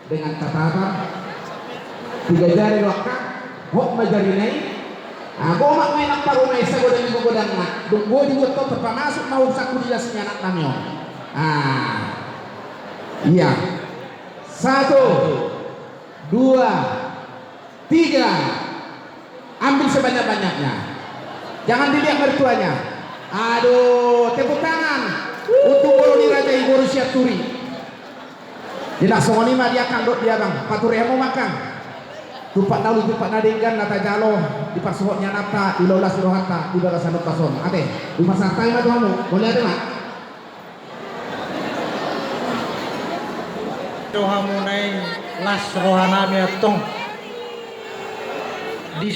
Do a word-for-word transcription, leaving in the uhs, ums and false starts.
Dengan tatapan tiga jari do angka, hot ma jarina i. Ah, gomak ma i nampar, unang sagodang ni gogodangna. Dung boi dibuat on, terpamasuk ma urusanku di las ni anaknami on. Ah, iya. Satu, dua, tiga. Ambil sebanyak-banyaknya. Jangan dilihat mertuanya. Aduh, tepuk tangan untuk boru ni raja i, boru Sianturi. Jadi songon i ma di angkang dohot di abang, pature hamu ma angkang. Tumpak na uli, tumpak na denggan na tajalo di parsohot ni anakta, di las ni rohanta di bagasan ombas on. Ate, dipasahat ma tu hamu, mauliate ma. Tu hamuna i las rohanami antong. Di